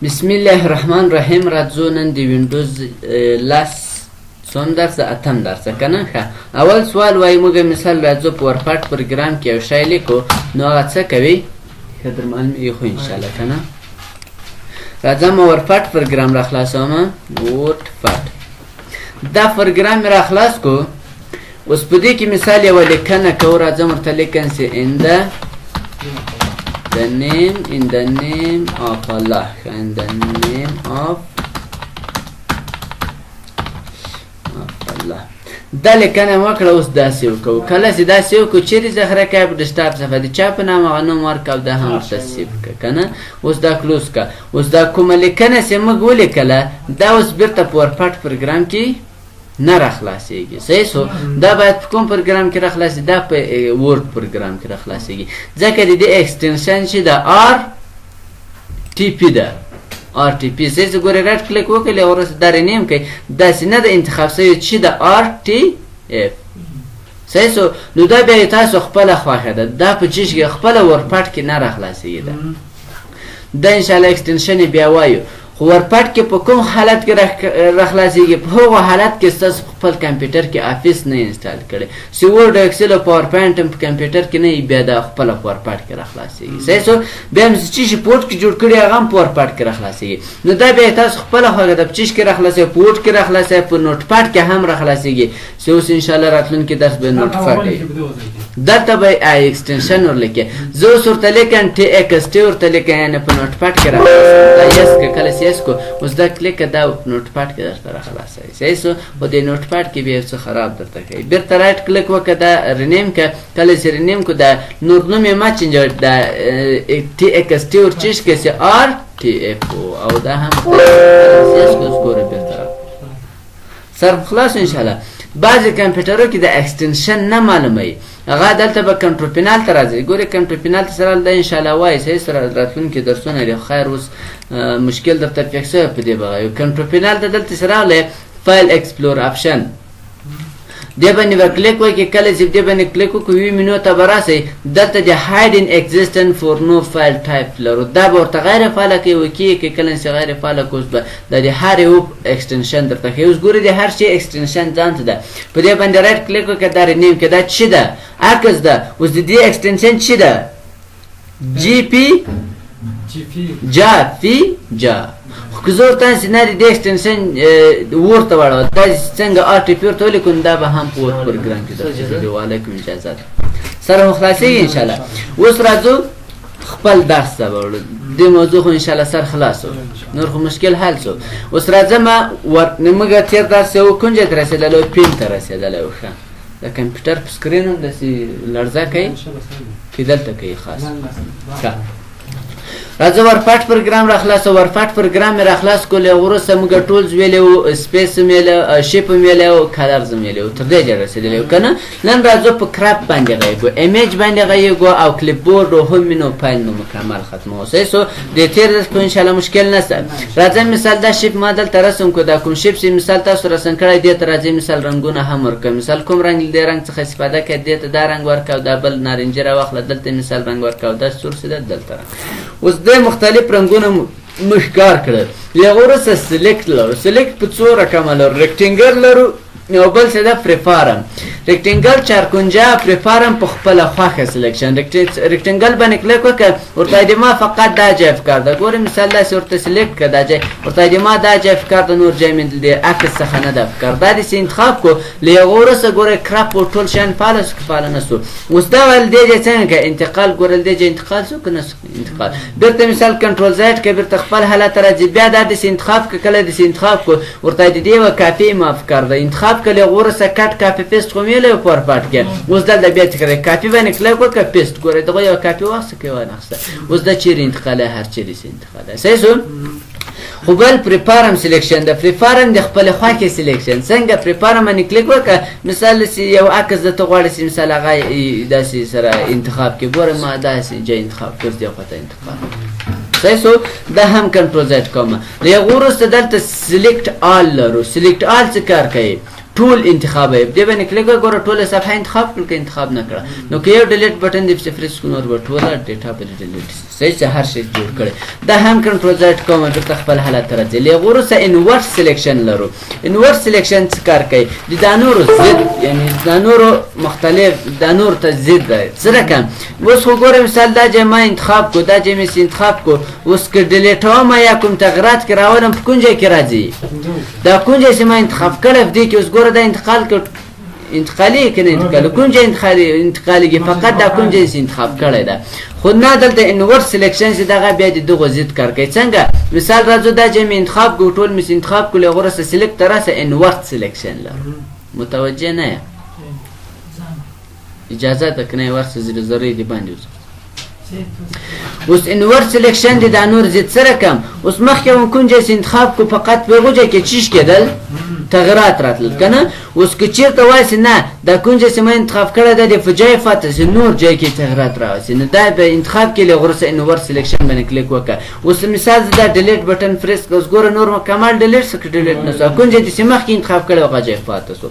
بسم الله الرحمن الرحیم. راځو نن د وینډوز لس څوم درس، اتم درس که نه؟ ښه، اول سوال وایي موږ مثال راځو په WordPad پروګرام کې یو شی لیکو، نو هغه څه کوي؟ ښه در معلوم یې خو انشاءالله که نه. راځم WordPad پروګرام را خلاصوم. WordPad دا پروګرام مې را خلاص کو. اوس په دې کې مثال یوه لیکنه کوو. راځم ورته لیکم چې in the name of Allah، in the name of Allah. دا لیکنه وکړه. اوس داسې وکړو، کله چې داسې وکړو، چیرې ذخیره کوي؟ په desktop صفحه د چا په نامه هغه نوم ورکړه او دا هم ورته save کړه که نه. اوس دا close کړه. اوس دا کومه لیکنه چې موږ ولیکله، دا اوس بیرته په WordPad پروګرام کې نه راخلاصیږي. صحیح سو؟ دا باید په کوم پروګرام کې راخلاصي؟ دا په Word پروګرام کې راخلاصیږي، ځکه د دې extension چې دا RTP ده، RTP. صحیح سو؟ ګورې، right click وکړې، ورسره دا rename کوي. داسې نه د انتخاب سوی چې د RTF. صحیح سو؟ نو دا بیا تاسو خپله خوښه ده. دا په چیش کې خپله WordPad کې نه راخلاصیږي. دا دا انشاءالله extension بیا وایو، خو WordPad کې په کوم حالت کې راخلاصیږي؟ په هغه حالت کې ستاسو خپل کمپیوټر کې Office نه install کړي، چې Word، Excel او PowerPoint هم په کمپیوټر کې نه، بیا دا خپل په WordPad کې راخلاصیږي. صحیح سو؟ بیا هم چې شي په Word کې جوړ کړي، هغه هم په WordPad کې راخلاصیږي. نو دا بیا تاسو خپل خوښه ده په چیش کې راخلاصي. په Word کې راخلاصي، په Notepad کې هم راخلاصیږي، چې اوس انشاءالله راتلونکي درس به Notepad دی. دلته به آی extension ورلیکې. زه اوس ورته لیکم TXT ورته لیکم، یعنې په Notepad کې راخلاصوم. دا yes که کله yes کو، اوس دا کلیک، دا Notepad کې درته راخلاصوي. صحیح سو؟ خو د Notepad کې بیا څه خراب درته کوي. بیرته right click وکړه، دا rename که. کله چې rename کو، دا نور نوم یې ما change، دا TXT ور چیش کې چې RTF او دا هم yes کو. اوس ګوره، بیرته سر خلاص ان شاء الله. بعضې کمپیوټرو کې د extension نه معلوموي، هغه دلته به control panel ته راځي. ګورې، control panel ته سره دا ان شاء الله وایي. صحیح سره راتلونکي درسونه دي. خیر، اوس مشکل درته پېښ شوی په دې بغیر. control panel ته دلته سره راغلی file explorer option، دې باندې به کلیک وکړي. کله چې دې باندې کلیک وکړو، view menu ته به راسئ. دلته د hide existing for new file type لرو، دا به ورته غیر فعاله کوي. وکي کې کله چې غیر فعاله کوس، به د دې هر یو extension درته ښیي. اوس ګورئ، د هر شي extension ځان ته ده. په دې باندې right click وکړه، دا rename کې دا چی ده؟ عکس ده. اوس د دې extension چی ده؟ جی پی جی پی. جا فی جا. خو که زه ورته نه د دې extension ورته واړوه، دا څنګه RTP ورته ولیکو، دا به هم په Word پروګرام کې درته جوړوي. وعلیکم اجازه سره مو خلاصېږي ان شاء الله. اوس راځو خپل درس ته وړو. دې موضوع خو ان شاء الله سر خلاص سو، نور خو مشکل حل سو. اوس راځم ور موږ تېر درس یو کنجه ته رسېدلی و، pen ته رسېدلی و. ښه، د کمپیوټر په screen هم داسې لړزه کوي کې دلته کوي خاص. ښه، راځه WordPad پروګرام را خلاص. WordPad پروګرام مې را خلاص کول. وروسته موږ tools ویلې وو، space ویلې، shape ویلې او colors ویلې وو، تر دې ځایه رسېدلې وو که نه؟ نن راځو په crop باندې غږېږو، image باندې غږېږو او clipboard او home menu، file مو مکمل ختمو. صحیح سو؟ د تېر درس خو انشاءالله مشکل نشته. راځه مثال دا shape ما دلته رسم کو. دا کوم shape چې مثال تاسو رسم کړی دی ته راځي مثال رنګونه هم ورکړه. مثال کوم رنګ دې رنګ څخه استفاده کوي، دې ته دا رنګ ورکړه او دا بل نارنجي راواخله، دلته مثال رنګ ورکړه او دا سور سي دلته رنګ. اوس د مختلف رنګونه موږ کار کړل. له وروسته select لرو. select په څو رقمه لرو؟ rectangle لرو او بل څه ده freeform. rectangle چارکنجه، freeform په خپله خوښه selection. rectangle باندې کلیک وکړه، ورته د ما فقط دا ځای پکار ده. ګورې، مثال داسې ورته select کړه دا ځای، ورته د ما دا ځای پکار ده، نور ځای مې د عکس څخه نه ده پکار. دا داسې انتخاب کو. له هغه وروسته ګورې، crop او ټول شیان فعاله سو که فعاله نه سو؟ اوس دا ول دې ځای څنګه انتقال؟ ګورل، دې ځای انتقال سو که نه سو انتقال؟ بیرته مثال control Z که، بیرته خپل حالت راځي. بیا دا داسې انتخاب که. کله داسې انتخاب کو، ورته د دې یوه کاپي ما پکار ده، انتخاب کړې. وروسته cut، copy، paste خو مې له WordPad کې. اوس دلته بیا څه کوي؟ کاپي باندې کلیک وکړه، paste. ګوره، دغه یو کاپي واخیسته که وانخیسته؟ اوس دا چیرې انتقال؟ هر چیرې سي انتقال. صحیح سو؟ خو بل freeform selection د freeform د خپل خواکې selection څنګه؟ freeform باندې کلیک وکړه. مثال چې یو عکس د ته غواړې چې مثال هغه داسې سره انتخاب کې. ګوره، ما داسې ځای انتخاب کړ، دې خواته انتقال. صحیح سو؟ دا هم control Z کوم. له هغه وروسته دلته select all لرو. select all څه کار کوي؟ ټول انتخاب یې دې باندې کلیک وکړه، ټوله صفحه انتخاب کړ، که انتخاب نه کړه نو که یو delete button دې پسې پریس کړو نور به ټوله data به delete شي. صحیح چې هر شی جوړ کړي دا هم control Z کوم، بیرته خپل حالت ته راځي. له وروسته invert selection لرو. invert selection څه کار کوي؟ د دا نورو ضد، یعنی دا نورو مختلف، دا نور ته ضد دی. څه رقم؟ اوس خو ګوره مثال دا چې ما انتخاب کو، دا چې مې انتخاب کو، اوس که ډیلیټوم یا کوم تغیرات کې راولم په کوم ځای کې راځي؟ دا کوم ځای چې ما انتخاب کړی په دې کې اوس ګوره دا انتقال که انتقالي که نه انتقالي، کوم ځای انتقالېږي؟ فقط دا کوم ځای چې انتخاب کړی ده. خو نه دلته invert selection چې دغه بیا د دغو ضد کار کوي. څنګه؟ مثال راځو دا چې مې انتخاب کړو، ټول مې انتخاب کړو، له وروسته select ته راسه invert selection لرو. متوجه نه یم؟ اجازه ده که نه ورسه زړه زرې دې باندې وځه. اوس invert selection دی دا نور ضد څه رقم؟ اوس مخکې مو کوم ځای چې انتخاب کو فقط په هغو ځای کې چیش کېدل، تغیرات راتلل که نه. اوس که چېرته وایي چې نه دا کوم ځای چې ما انتخاب کړی دا د په ځای پاتې شي، نور ځای کې تغیرات راوځي، نو دا به انتخاب کې له وروسته invert selection باندې کلیک وکړه. اوس مثال زه دا delete button press کړم، اوس ګوره نور مکمل delete شو که delete نه شو، کوم ځای چې مخکې انتخاب کړی هغه ځای پاتې شو.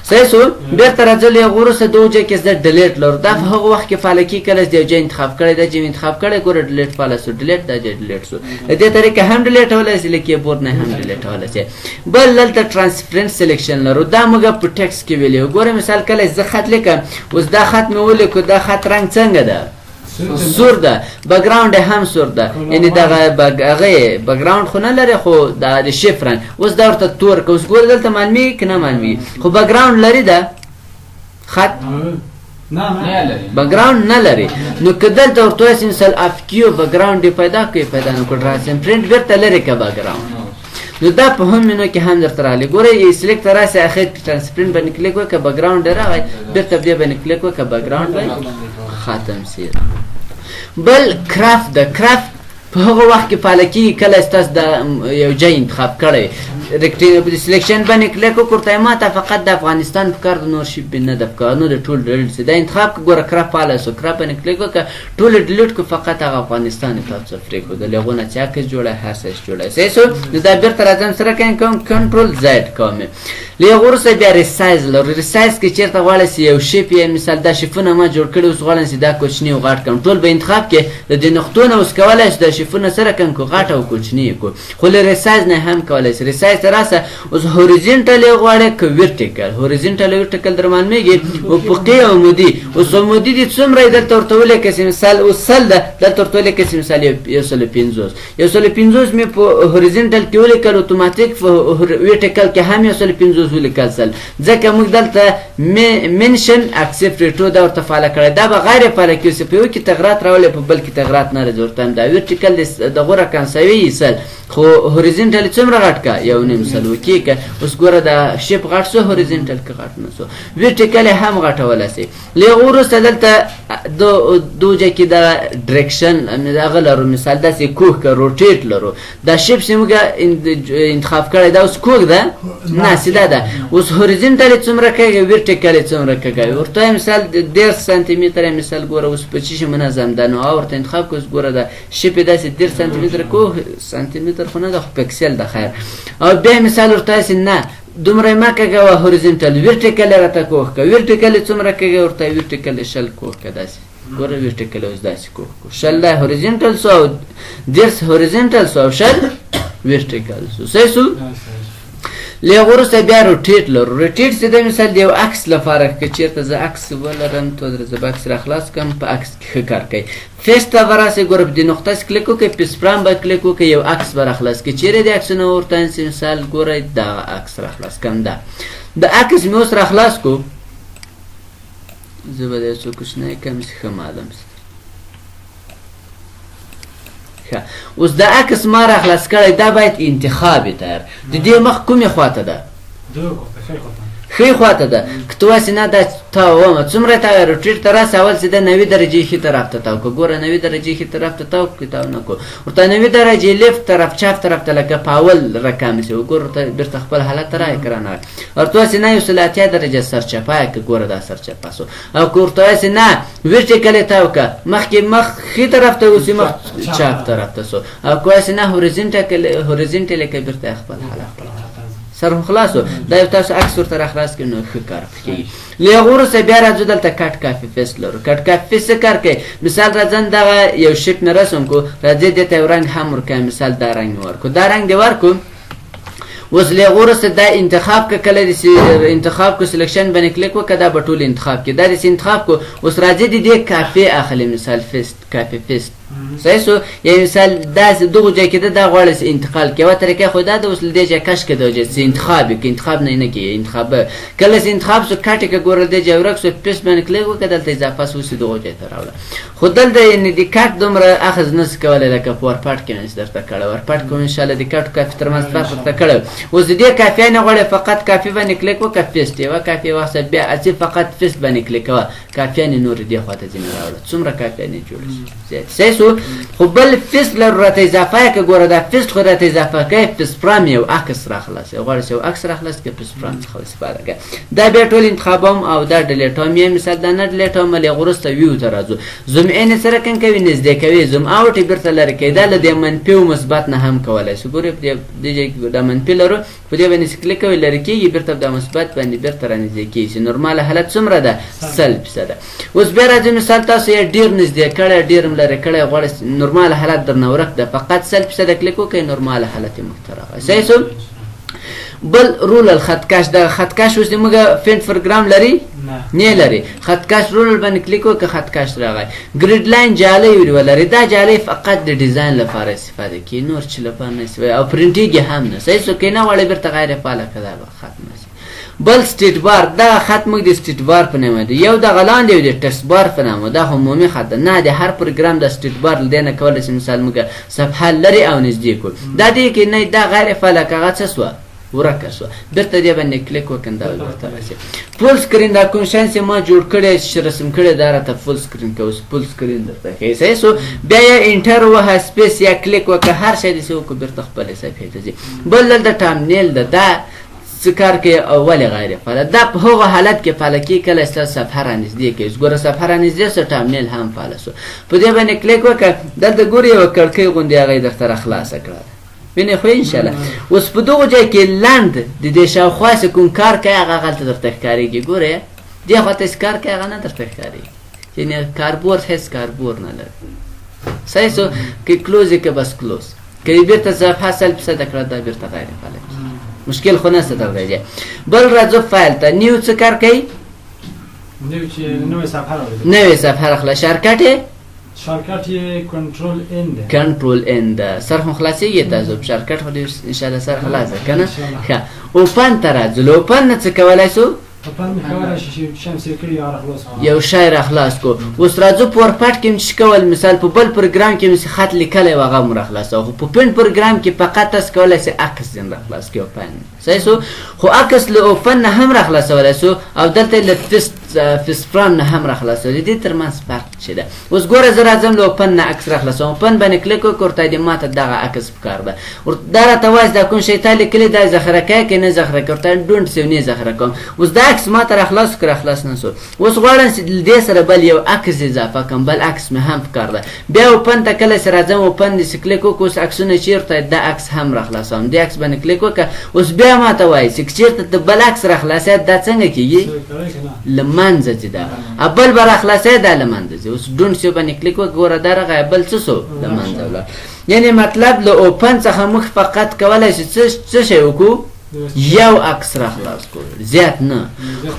صحیح شو؟ بیرته راځو له وروسته دوه ځای کې زه delete لرو. دا په هغه وخت کې فعاله کېږي کله چې یو ځای انتخاب کړی، دا چې انتخاب کړی ګوره delete فعاله شو، delete دا ځای delete شو. له دې طریقې هم delete ولی شي، له کیبورډ نه هم delete ولی شي. بل دلته transparent selection لرو. دا موږ په ټیکس کې ویلي. ګوره مثال کله زه خط لیکم، اوس دا خط مې ولیکو، دا خط رنګ څنګه ده؟ سور ده، background هم سور ده، یعنی دغه هغه background خو نه لري، خو دا د shape رنګ. اوس دا ورته تور که، اوس ګوره دلته معلومیږي که نه معلومیږي، خو background لري ده خط background نه لري. نو که دلته ورته وایي مثال افکیو background یې پیدا کوي، پیدا نه کړ، transparent بیرته لرې که background. نو دا په home menu کې هم درته راغلی. ګوره یې select ته راسي، اخر کې transparent باندې کلیک وکړه، background یې راغی، بیرته بیا باندې کلیک وکړه، background به ختم سي. بل crop ده. crop په هغه وخت کې فعاله کېږي کله چې تاسو د یو ځای انتخاب کړی، rectangle selection باندې کلیک وکړو، ورته ما ته فقط د افغانستان په کار د نور شي نه د پکار، نو د ټول delete سي. دا انتخاب که ګوره crop فعاله سو، crop باندې کلیک وکړه، ټول delete کو، فقط هغه افغانستان تاسو پرېښودل، هغونه چې عکس جوړه هر څه جوړه. صحیح سو؟ نو دا بیرته راځم سره کوم control Z کوم. له هغه وروسته بیا resize لرو. resize کې چېرته غواړی چې یو shape یې مثال دا shape ونه ما جوړ کړي، اوس غواړم چې دا کوچني او غټ کړم، ټول به انتخاب کې د دې نقطو نه اوس کولی شو دا shape ونه سره کم کو، غټ او کوچني کو، خو له resize نه هم کولی شي. resize ته راسه، اوس horizontal یې غواړې که vertical؟ horizontal vertical در معلومېږي، افقي او عمودي. اوس عمودي دې څومره یې دلته ورته ولیکه چې مثال اوس 100 ده، دلته ورته ولیکه چې مثال 150، 150 مې په horizontal کې ولیکل، اتوماتیک په vertical کې هم 150 ولیکل سل، ځکه موږ دلته mention aspect ratio دا ورته فعاله کړی. دا به غیر فعاله کېږي، په یو کې تغیرات راولي په بل کې تغیرات نه راځي. ورته دا vertical د غوره کنسوي یې 100، خو horizontal څومره غټ کا؟ 1.5 سل وکي که. اوس ګوره دا shape غټ سو، horizontal کې غټ نه سو، vertical هم غټولی سي. له هغه وروسته دلته دو ځای کې دا direction هغه لرو، مثال داسې کوږ که rotate لرو. دا shape چې موږ انتخاب کړی دا اوس کوږ ده نه سیده ده. اوس horizontal څومره کږي، vertical څومره کږي؟ ورته مثال 30 سانتي متر مثال ګوره اوس په چی منظم ده، نو ورته انتخاب کو. اوس ګوره دا shape داسې 30 سانتي متر کو، سانتي متر خو نه ده خو پکسل ده خیر. او بیا مثال ورته داسې نه دومره مه کږه وه horizontal، vertical راته کوښ که، vertical څومره کږه؟ ورته vertical 20 کوښ که، داسې ګوره vertical اوس داسې کوښ کو، 20 دا horizontal سو او 30 horizontal سو او 20 vertical سو. صحیح سو؟ له هغه وروسته بیا rotate لرو. rotate چې د مثال د یو عکس لپاره که چېرته زه عکس ولرم، تو زه به عکس را خلاص کړم، په عکس کې ښه کار کوي. face ته به راسئ، ګوره په دې نقطه کې کلیک وکړئ، face frame به کلیک وکړئ، یو عکس به را خلاص کړئ. چېرې د عکسونه ورته نیسئ؟ مثال ګورئ دا عکس را خلاص کړم، دا د عکس مې اوس را خلاص کړو، زه به د یو څه کوچنی کړم چې ښه معلوم شي. ښه اوس دا عکس ما را خلاص کړی، دا باید انتخاب یې تیار د دې مخ کومې خواته ده؟ ښې خواته ده. که ته وایې نه دا تاومه څومره تاوه، rotate ته راسه، اول چې د 90 درجې ښي طرف ته تاو که، ګوره 90 درجې ښي طرف ته تاو که تاو نه کو، ورته 90 درجې left طرف چپ طرف ته لکه په اول رقم سي، وګوره ورته بیرته خپل حالت ته راغی که رانغی. ورته وایې نه 180 درجه سرچپه که، ګوره دا سرچپه سو. او که ورته وایې نه vertical یې تاو که، مخکې مخ ښي طرف ته اوسي مخ چپ طرف ته سو. او که وایې نه horizontal یې که، بیرته خپل حالت ته. سر هم خلاصو. دا یو تاسو عکس ورته راخلاص کړئ نو ښه کار پکې کېږي. له هغه وروسته بیا راځو دلته cut copy paste لرو. cut copy paste څه کار کوي؟ مثال راځم دغه یو shape مې رسم کو، راځي دې ته یو رنګ هم ورکړم، مثال دا رنګ مې ورکړو، دا رنګ دې ورکړو. اوس له هغه وروسته دا انتخاب که کله دې انتخاب کو، selection باندې کلیک وکړه، دا به ټول انتخاب کړي. دا دې انتخاب کو، اوس راځي د دې کاپي اخلي، مثال paste copy paste صحیح سو. یعنی مثال داسې دغو ځای کې ده، دا غواړي چې انتقال کړي. یوه طریقه خو دا ده اوس له دې ځایه کش کړه، دغه ځای چې انتخاب یې کړي، انتخاب نه نه کېږي. انتخاب کله چې انتخاب سو، cut یې که ګوره دې ځای ورک سو، paste باندې کلیک وکړه، دلته اضافه سو، اوس یې دغو ځای ته راوړه. خو دلته یعنې د cut دومره اخذ نه سي کولی لکه په WordPad کې مې چې درته کړی. WordPad کې انشاءالله د cut copy ترمنځ فرق درته کړی. اوس د دې کاپي نه غواړې، فقط کاپي باندې کلیک وکړه، paste یوه کاپي واخیسته، بیا هسې فقط paste باندې کلیک کوه، کاپیانې نورې دې خواته ځینې راوړه، څومره کاپیانې جوړې شي زیات. صحیح سو. خو بل paste لرو راته اضافه یې که ګوره، دا paste خو راته اضافه کوي، paste from یو عکس راخلاصوي، غواړي چې یو عکس راخلاص کړي، paste from څخه استفاده کوي. دا بیا ټول انتخابوم او دا delete وم، یې مثال دا نه delete وم، له وروسته view ته راځو. zoom in یې سره کن کوي، نږدې کوي، zoom out یې بېرته لرې کوي. دا له دې منفي او مثبت نه هم کولی شو. ګورې په دې ځای کې دا منفي لرو، په دې باندې چې کلیک کوي لرې کېږي، بېرته دا مثبت باندې بېرته رانږدې کېږي چې نورماله حالت څومره ده؟ 100%. اوس بیا راځي مثال تاسو یې ډېر نږدې کړی، ډېر هم لرې کړی، غواړئ نورماله حالت درنه ورک ده، فقط 100% کلیک وکړئ، نورماله حالت یې موږ ته راغی. صحیح سو. بل ruler خطکش، دغه خطکش اوس موږ paint پروګرام لري؟ نه لري. خطکش ruler باندې کلیک وکړه، خطکش راغی. grid line جالۍ ولري، دا جالۍ فقط د design لپاره استفاده کیږي، نور چې لپاره نه استفاده او پرنټیږي هم نه. صحیح سو. که نه غواړې بېرته غیر فعاله کړه، دا به ختمه شي. بل status bar، دا خط موږ د status bar په نامه دی، یو دغه لاندې یو د task bar په نامه، دا عمومي خط ده، نه د هر پروګرام د status bar له دې نه کولی شي مثال موږ صفحه لرې او نږدې کړو. دا دې کې نه دا غیر فعاله که هغه څه سوه ورکه سوه، بیرته دې باندې کلیک وکړم، دا بیرته راشي. full screen، دا کوم شیان چې ما جوړ کړی چې رسم کړی دا راته full screen کوي، اوس full screen درته ښیي. صحیح سو. بیا یې enter وهه، space یا کلیک وکړه، هر شی داسې وکړو، بیرته خپلې صفحې ته ځي. بل دلته thumbnail ده، دا څه کار کوي او ولې غیر فعاله؟ دا په هغه حالت کې فعاله کېږي کله چې تاسو صفحه رانږدې کوي. اوس ګوره صفحه رانږدې سوه، thumbnail هم فعاله سو. په دې باندې کلیک وکړه، دلته ګوري یوه کړکۍ غوندې هغه یې درته راخلاصه کړه، وینې خو انشاءالله. اوس په دغو ځای کې لنډ د دې شاوخوا چې کوم کار کوي هغه هلته درته ښکارېږي. ګوره دې خوا ته چې کار کوي هغه نه درته ښکارېږي، یعنې کاربور هېڅ کاربور نه لري. صحیح سو. که close یې که بس close که یې بېرته صفحه 100% کړه، دا بېرته غیر فعاله کېږي، مشکل خو نشته دغه ځای. بل راځو فایل ته. new څه کار کوي؟ new چې نوې صفحه راوړي، نوې صفحه راخله. shortcut یې؟ shortcut یې control N دی. control N ده. سر خو خلاصېږي تاسو په shortcut خو دې انشاءالله سر خلاص ده که نه؟ ښه open ته راځو. له open نه څه کولی سو؟ open کولی شي چې شی save کړي یا راخلاص کړي، یو شی راخلاص کو. اوس راځو په WordPad کې مې چې کول، مثال په بل پروګرام کې مې چې خط لیکلی و هغه مو راخلاصوه، خو په paint پروګرام کې فقط تاسو کولی شئ عکس ځین راخلاص کړي open. صحیح سو. خو عکس له open نه هم راخلاصولی سو او دلته له paste from نه هم راخلاصولی، دې ترمنځ فرق چې ده. اوس ګوره زه راځم له open نه عکس راخلاصوم، open باندې کلیک وکړه، ورته دې ماته دغه عکس پکار ده، دا راته وایي دا کوم شی تا لیکلی دا ذخیره کوې که نه ذخیره کوې؟ ورته don't save نه ذخیره کوم. اوس دا عکس ماته راخلاص کړه، راخلاص نه سو. اوس غواړم چې له دې سره بل یو عکس اضافه کړم، بل عکس مې هم پکار ده. بیا open ته کله چې راځم open دې کلیک وکړو، اوس عکسونه چېرته دا عکس هم راخلاصوم، دې عکس باندې کلیک وکړه. اوس بیا ماته وایي چې که چېرته ته بل عکس راخلاصې دا څنګه کېږي؟ له منځه ځي، دا بل به راخلاصې دا له منځه ځي. اوس don't save باندې کلیک وکړه، ګوره دا راغی، بل څه سو؟ له منځه ولاړ. یعنې مطلب له open څخه موږ فقط کولی شو څه شی وکړو؟ یو عکس راخلاص کړو، زیات نه.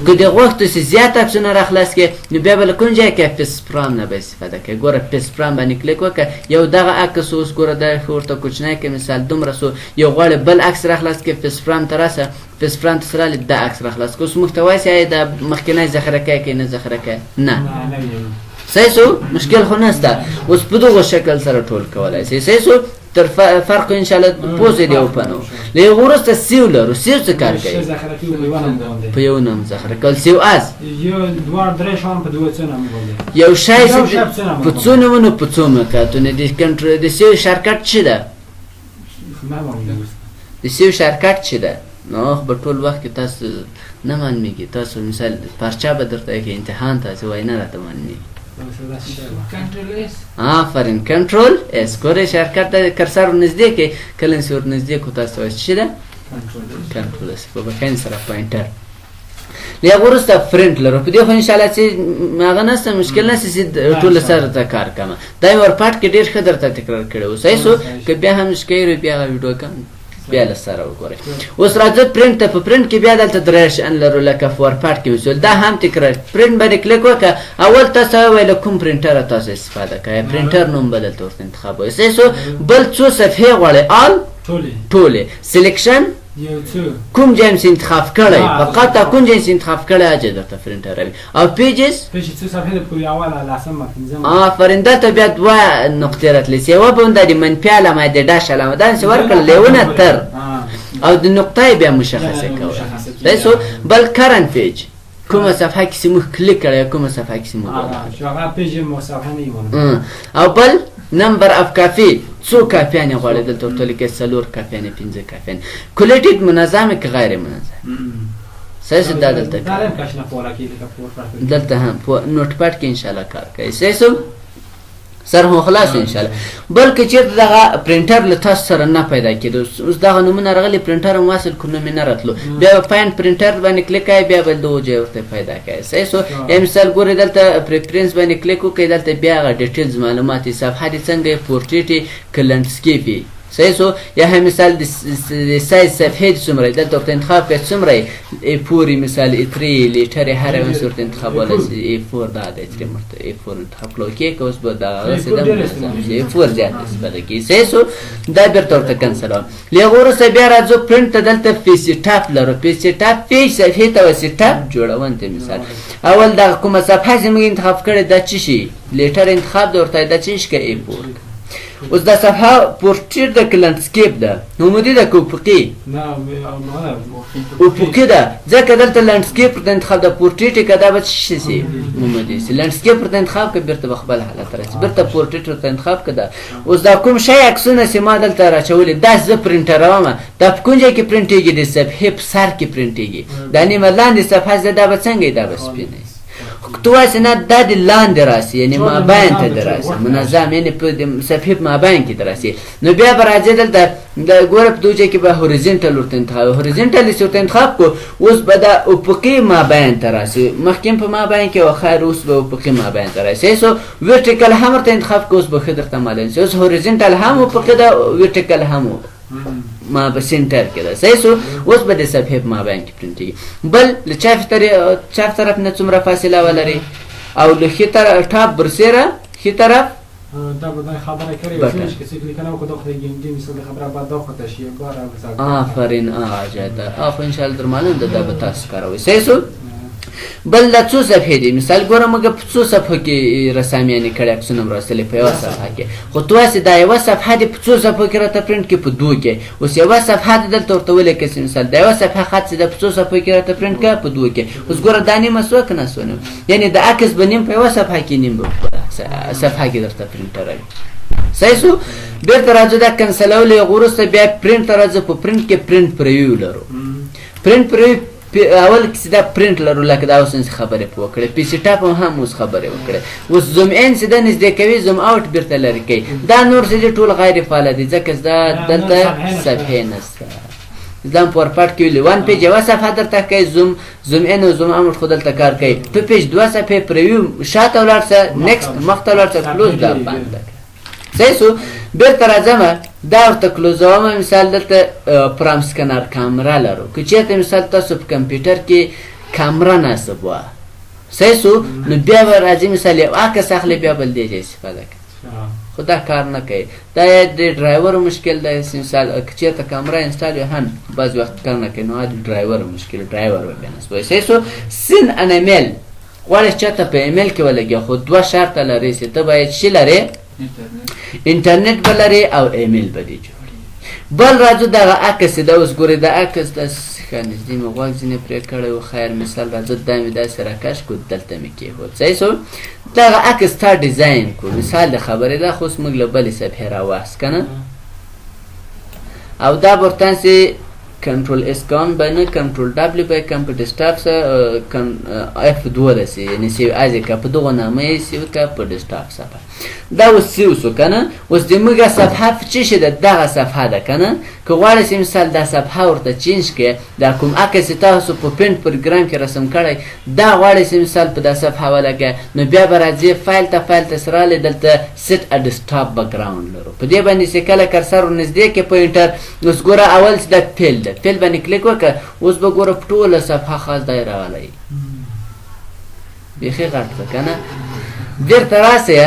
که دې غوښتو چې زیات عکسونه راخلاص کړې نو بیا به له کوم ځای کې paste from نه به استفاده کوې. ګوره paste from باندې کلیک وکړه، یو دغه عکس اوس ګوره دا ښه ورته کوچنی کې مثال دومره سو، یو غواړې بل عکس راخلاص کړې، paste from ته راسه، paste from ته سره دا عکس راخلاص کړو. اوس موږ ته وایي چې آیا دا مخکنی ذخیره کوې که نه ذخیره کوې؟ نه. صحیح سو، مشکل خو نشته. اوس په دغه شکل سره ټول کولای شي. صحیح سو، تر فرق ان شاء الله پوزې دی open و. له هغه وروسته save لرو. save څه کار کوي؟ په یو نوم ذخیره کول. save as یو دوه درې شیان په دوه څو نوم باندې، یو شی په څو نومونو په څو موقعیتونو. د کنټرول د save shortcut څه ده؟ د save shortcut څه ده؟ نو په ټول وخت کې تاسو نه معلومیږي. تاسو مثال پرچا به درته کې امتحان تاسو وای نه راته معلومیږي. control S. آفرین، control S. ګورئ shortcut د cursor ورنږدې کړئ، کله چې ورنږدې کړو تاسو وایئ څه ده؟ کنټرول اس په بخښنې سره pointer. له هغه وروسته پرنټ لرو. په دې خو انشاءالله چې هغه نشته مشکل نشته چې ټول سره ته کار کوم. دا یې ورپاټ کې ډېر ښه درته تکرار کړی و. صحیح سو که بیا هم مشکل وي بیا هغه ویډیو کوم بیا له سره وګورئ. اوس راځو پرنټ ته. په پرنټ کې بیا دلته درې شیان لرو لکه ورپاټ کې وسول، دا هم تکرار. پرنټ باندې کلیک وکړه، اول تاسو وویل کوم پرنټر تاسو استفاده کوئ، پرنټر نوم به دلته ورته انتخابوئ. صحیح سو بل څو صفحې غواړئ؟ آل ټولې. سلیکشن کوم جنس انتخاب کړی، فقط کوم جنس انتخاب کړی هغه درته پرنټر راوي. او pages آفرین، دلته بیا دوه نقطې راتلې چې یوه به هم د منفي علامه د dash علامه داسې ورکړه لیونه تر او د نقطه یې بیا مشخصه کوله. صحیح سو بل current page کومه صفحه کې چې موږ کلیک کړی، کومه صفحه کې چې موږ او بل number of copy، څو کاپیانې غواړي دلته ورته لیکي، څلور کاپیانې، پنځه کاپیانې. quality منظم که غیر منظم؟ صحیح سو دا دلته دلته هم په Notepad کې انشاءالله کار کوي. صحیح سو سر هو خلاص ان شاء الله. بل که چیرته دغه پرنټر له تاسو سره نه پیدا کېده، اوس دغه نومونه راغلي، پرنټر هم وصل کړو نوم یې نه راتلو، بیا به find printer باندې کلیک کوئ، بیا به دغه ځای ورته پیدا کوي. صحیح سو یا مثال ګورئ دلته preference باندې کلیک وکړئ، دلته بیا هغه details معلومات یې، صفحه دې څنګه یې، پورټریټ یې که landscape یې. صحیح سو یا هم مثال د سایز صفحې دې څومره، دلته ورته انتخاب کړئ څومره یې، A4 مثال A3 letter یې هر یو ورته انتخابولی شي. A4 دا دی چې ورته A4 انتخاب کړو، okay که اوس به دا هغسې ده A4 زیات استفاده کېږي. صحیح سو دا بېرته ورته کنسلوم. له هغه وروسته بیا راځو پرنټ ته، دلته page setup لرو. page setup page صفحې ته وایي، setup جوړون ته. مثال اول دغه کومه صفحه چې موږ انتخاب کړې دا څه شي letter انتخاب دی ورته، دا څه شي که A4. اوس دا صفحه پورټریټ ده که landscape ده؟ عمودي ده که افقي؟ افقي ده، ځکه دلته landscape ورته انتخاب ده. پورټریټ که دا به څه شي سي عمودي سي، landscape ورته انتخاب که بیرته به خپل حالت راسي، بیرته پورټریټ ورته انتخاب که ده. اوس دا کوم شی عکسونه چې ما دلته راچولي دا زه پرنټروم، دا په کوم ځای کې پرنټېږي؟ د صفحې په سر کې پرنټېږي. دا نیمه لاندې صفحه ده، دا به څنګه دا به سپینه وي. خو ته وایې نه دا د لاندې راسي، یعنې مابین ته د راسي منظم، یعنې په د صفحې په مابین کې د راسي. نو بیا به راځې دلته د ګوره په دوجه کې به horizontal ورته انتخاب، horizontal چې ورته انتخاب کو، اوس به دا افقي مابین ته راسي، مخکې په مابین کې او خیر اوس به افقي مابین ته راسي. سو vertical هم ورته انتخاب کو، اوس به ښه درته معلوم شي. اوس horizontal هم افقي ده، vertical هم ما په center کې ده. صحیح سو اوس به د صفحې په مابین کې پرنټېږي. بل له چپ طرف نه څومره فاصله ولري او له ښي طرف top برسېره ښي طرف دا به دا خبره کړې وي چې څوک لیکنه وکړي، دا خو د ګینډي مثال د خبره بعد دا خو ته شي بار او آفرین آجا دا خو ان شاء الله در معلوم ده، دا به تاسو کاروئ. صحیح سو بل دا څو صفحې دي؟ مثال ګوره موږ په څو صفحو کې رسامیانې کړې عکسونه مو راستلي په یوه صفحه کې، خو ته وایې دا یوه صفحه دې په څو صفحو کې راته پرنټ کې؟ په دوو کې. اوس یوه صفحه دې دلته ورته ولیکه چې مثال دا یوه صفحه خط چې ده په څو صفحو کې راته پرنټ کړه؟ په دوو کې. اوس ګوره دا نیمه سوه که نه سوه؟ نیمه، یعنې د عکس به نیم په یوه صفحه کې نیم به په بله صفحه کې درته پرنټ راوي. صحیح سو بیرته راځو دا کنسلول یې وروسته بیا پرنټ ته راځو. په پرنټ کې print preview لرو. print preview اول کې دا پرنټ لرو، لکه دا اوس خبرې په وکړې، page setup هم اوس خبرې وکړې. اوس zoom in چې دا نږدې کوي، zoom out بیرته لرې کوي. دا نور څه دي ټول غیر فعال دي، ځکه دا دلته صفحې نشته. دا په ورپاټ کې ویلي one page یوه صفحه درته کوي، zoom in او zoom out خو دلته کار کوي. two page دوه صفحې، preview شاته ولاړ شه، next مخته ولاړ شه، close دا بند کړه. صحیح سو بیرته راځم دا ورته کلوزوم. مثال دلته from scanner camera لرو، که چېرته مثال تاسو په کمپیوټر کې کامره نصب وه، صحیح سو نو بیا به راځي مثال یو عکس اخلي بیا بل دې ځای استفاده کوي، خو دا کار نه کوي. دا د ډرایور مشکل دی. مثال که چېرته کامره install وي هم بعض وخت کار نه کوي، نو د ډرایور مشکل، ډرایور به بیا نصب وي. صحیح سو send an email غواړې چې چاته په ایمیل کې ولګي، خو دوه شرطه لري چې ته باید شي لرې، انټرنیټ به لرې او ایمیل به دې جوړ. بل راځو دغه عکس دا اوس ګورئ، دا عکس داسې ښه نږدې مې غوږ ځینې پرې کړی و. خیر مثال راځو دا مې داسې راکش کړو، دلته مې کېښود. صحیح سو دغه عکس تا ډیزاین کړو. مثال د خبرې ده، خو اوس موږ له بلې صفحې راواخست که نه، او دا به ورته کنټرول اس کوم به نه، کنټرول ډبلیو به کوم په ډیسکټاپ سره اف 12 یعنی save as که په دغه نامه یې save که په ډیسکټاپ صفحه. دا اوس save سو که نه. اوس د موږ صفحه په څه شي ده؟ دغه صفحه ده که نه. که غواړئ چې مثال دا صفحه ورته change کړئ، دا کوم عکس چې تاسو په paint پروګرام کې رسم کړی دا غواړئ چې مثال په دا صفحه ولګئ، نو بیا به راځې فایل ته، فایل ته سره راغلې دلته set a desktop background لرو. په دې باندې چې کله cursor ورنږدې کړې pointer، اوس ګوره اول چې دا fill ده، fill باندې کلیک وکړه، اوس به ګوره په ټوله صفحه خاص دی راغلی، بیخي غټ ده که نه. بېرته راسئ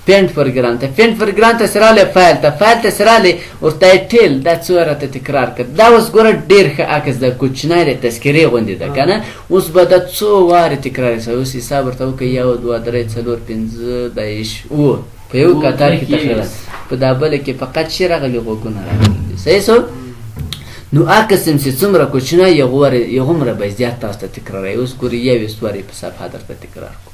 paint پروګرام ته، paint پروګرام ته سره راغلې فایل ته، فایل ته سره راغلې ورته یې tile دا څو راته تکرار کړ. دا اوس ګوره ډېر ښه عکس ده، کوچنی دی، تذکرې غوندې ده که نه. اوس به دا څو وارې تکرار شي. اوس حساب ورته وکړه، 1 2 3 4 5 دا یې 7 په یو کتار کې تقریبا په دا بله کې فقط شي راغلي، غوږونه راغلي دي. صحیح سو؟ نو عکس هم چې څومره کوچنی یې هغومره به زیات تاسو ته تکراروي. اوس ګوري 21 وارې په صفحه درته تکرار کړو.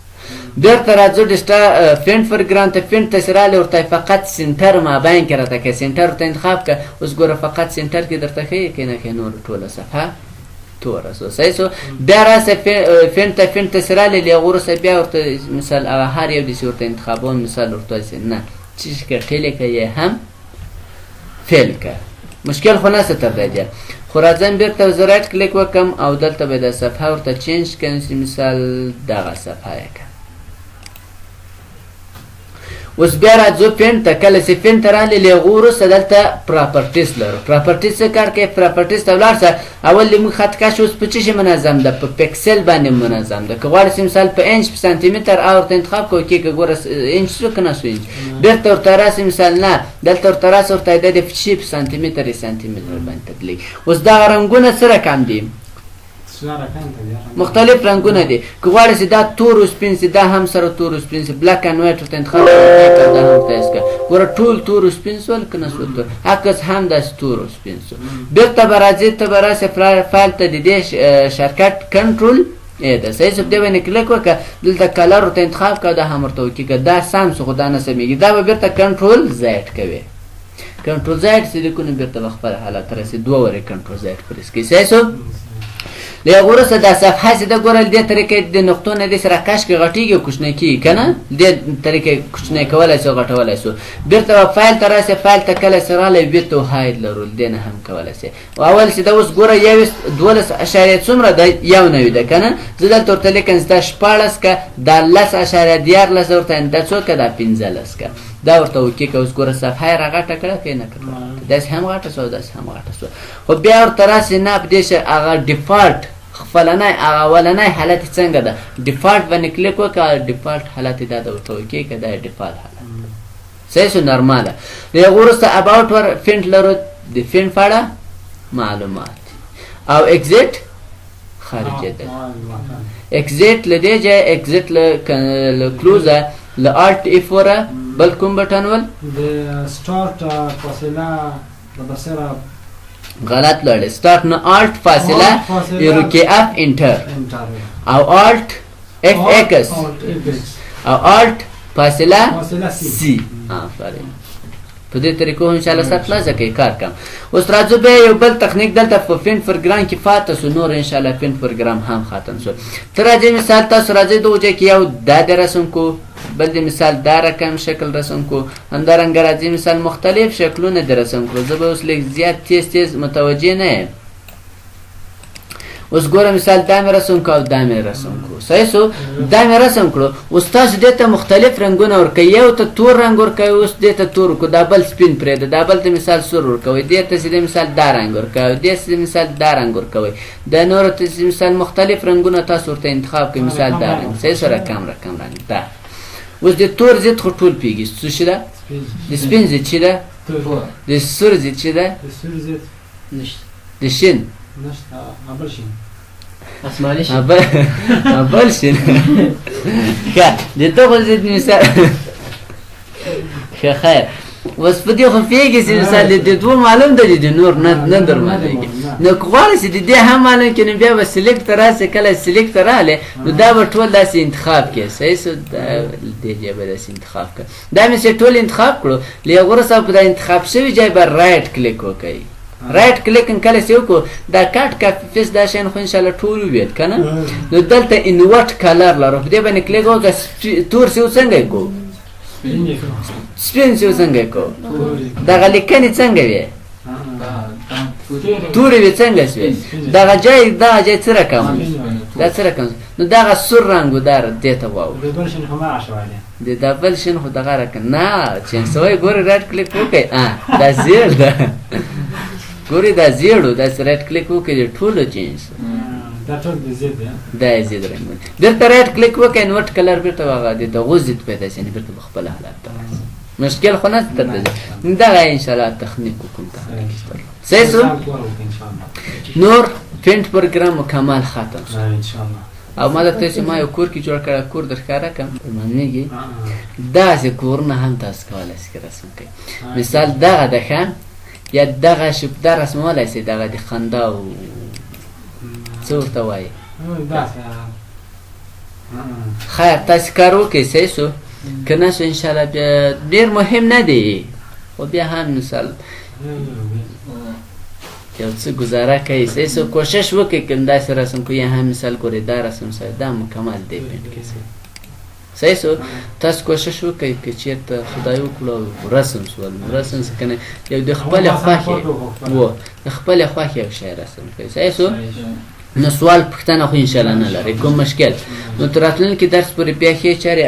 بیرته راځو ډسټا paint پروګرام ته، paint ته چې راغلې ورته فقط center مابین کې راته که center ورته انتخاب که. اوس ګوره فقط center کې درته ښیي که نه ښیي، نور ټوله صفحه توره سو. صحیح سو؟ بیا راسه paint ته، paint ته چې راغلې له هغه وروسته بیا ورته مثال هغه هر یو داسې ورته انتخابوم، مثال ورته داسې نه چې که tile که یې هم fill که مشکل خو نسته تر دې. خو راځم بیرته زه right click وکم او دلته به دا صفحه ورته change کړم چې مثال دغه صفحه یې کړم. اوس بیا راځو paint ته. کله چې paint ته راغلې له هغه وروسته دلته properties لرو. properties څه کار کوي؟ properties ته ولاړ شه. اول دې موږ خط کش اوس په څه شي منظم ده؟ په پکسل باندې منظم ده. که غواړې چې مثال په انچ په سانتي متر او ورته انتخاب کوو کې که ګوره انچ سو که نه سو انچ، بیرته ورته راسي مثال نه دلته ورته راسي ورته د دې په شي په سانتي متر یې سانتي متر باندې تطلیق. اوس دا رنګونه څه رقم دي؟ مختلف رنګونه دي. که غواړې چې دا تور او سپین سي، دا هم سره تور او سپین سي، black and white ورته انتخاب کړه، دا هم ورته کړه. ګوره ټول تور او سپین سول که نه سول؟ تور عکس هم داسې تور او سپین سو. بیرته به راځې، ته به راسې فایل ته، د دې shortcut control A ده. صحیح سو؟ دې باندې کلیک وکړه، دلته color ورته انتخاب کړه، دا هم ورته وکړه. دا سم سو خو دا نه سمېږي، دا به بیرته control Z کوي. control Z چې لیکونه بیرته به خپل حالت رسي. دوه ورې control Z press کړي. صحیح سو؟ له هغه وروسته دا صفحه چې ده ګوره دې طریقې د نقطو نه دې سره کش کې غټېږي او کوچنی کېږي که نه، دې طریقې کوچنی کولی سو، غټولی سو. بیرته به فایل ته راسې، فایل ته کله چې راغلی width او height لرو، دې نه هم کولی سي. اول چې دا اوس ګوره 21 12 اشاریه څومره ده؟ 91 ده که نه. زه دلته ورته لیکم چې دا 16 که دا 10.13 ورته دا څو که دا 15 که دا ورته وکړي که اوس ګوره صفحه یې راغټه کړه که نه کړه، داسې هم غټه سوه داسې هم غټه سوه. خو بیا ورته راسې نه په دې هغه default خپلنی هغه اولنی حالت څنګه ده، default باندې کلیک وکړه، default حالت دا ده ورته وکړي که دا default حالت صحیح سو نرماله. د هغه وروسته about ور font لرو، د font په اړه معلومات او exit خارجه ده. exit له دې ځایه exit له close له Alt F 4 بل کوم button ول؟ د سٹارټ فاصله د بصره غلط لاړې. سٹارټ نه Alt فاصله arrow key up enter او Alt F X او Alt فاصله C. آفرین. په دې طریقو ان شاء الله سر خلاصه کوي کار کم. اوس راځو بیا یو بل تکنیک دلته په paint پروګرام کې فاته سو، نور ان شاء الله paint پروګرام هم ختم سو. ته راځي مثال تاسو راځي دغه ځای کې یو دا د رسم کو، بل د مثال دا رقم شکل رسم کو، همدارنګه راځي مثال مختلف شکلونه د رسم کړو. زه به اوس لږ زیات تیز تیز متوجه نه یم. اوس ګوره مثال دا مې رسم کړو او دا مې رسم کړو. صحیح سو؟ دا مې رسم کړو. اوس تاسو دې ته مختلف رنګونه ورکوئ، یو ته تور رنګ ورکوئ، اوس دې ته تور ورکوئ، دا بل سپین پرېږده، دا بل ته مثال سور ورکوئ، دې ته چې مثال دا رنګ ورکوئ، دې ته مثال دا رنګ ورکوئ، د نورو ته چې مثال مختلف رنګونه تاسو ورته انتخاب کړئ. مثال دا رنګ صحیح سو؟ رقم رقم رنګ دا. اوس د تور ضد خو ټول پیږي څه شي ده، د سپین ضد چې ده، د سور ضد چې ده، د شین نشته، بل شین آسماني شین بل شین. ښه د دغو ضد مثال ښه خیر. اوس په دې خو پوهېږي چې مثال د دوو معلوم ده، د نور نه در معلومېږي. نو که غواړې چې د دې هم معلوم کړي نو بیا به select ته راسې. کله select ته راغلې نو دا به ټول داسې انتخاب کړې. صحیح سو؟ دا دې ځای به داسې انتخاب کړه. دا مې چې ټول انتخاب کړو له هغه وروسته په دا انتخاب شوي ځای به right click وکړئ. right click کله چې وکړو دا cut copy paste دا شیان خو انشاءالله ټول وویل که نه. نو دلته invert color لرو، په دې باندې کلیک وکړه، تور سیو څنګه یې کو، سپین سیو څنګه یې کو، دغه لیکنې څنګه وې، تورې وې څنګه سوې، دغه جای دغه جای څه رقم، دا څه رقم، نو دغه سور رنګ و دا دې ته واوړي. د دا بل شین خو دغه رقم نه چینج سوی. ګورې right click وکړئ، دا زیړ ده، ګورې دا زیړ و، داسې right click وکړئ د ټولو چینج سو. دا ټول د زید دی، دا یې زید رنګ. بیرته right click وکړئ، invert color بیرته هغه د دغو ضد پیدا شي، یعنې بیرته په خپل حالت ته راشي. مشکل خو نه تر دې دغه انشاءالله تخنیک وکړم، تخنیک صحیح سو. نور Paint پروګرام مکمل ختم شو انشاءالله. او ما درته چې ما یو کور کې جوړ کړی کور در ښکاره کړم معلومېږي. داسې کورونه هم تاسو کولی شئ رسم کړئ. مثال دغه ده ښه، یا دغه شپ دا رسمولی شئ، دغه د خندا او څه ورته وایي. خیر تاسو کار وکړئ صحیح سو، که نه سو انشاءالله بیا ډېر مهم نه دی، خو بیا هم مثال یو څه ګزاره کوي صحیح سو. کوشش وکړئ که داسې رسم کوي، هم مثال ګورئ دا رسم سوی دا مکمل دی Paint کې صحیح سو. تاسو کوشش وکړئ که چېرته خدای وکړو رسم سول، رسم څه کنه یو د خپلې خوښې و د خپلې خوښې یو شی رسم کړئ صحیح سو. نو سوال پوښتنه خو انشاءالله نه لري کوم مشکل. نو تر راتلونکي درس پورې بیا ښې چارې.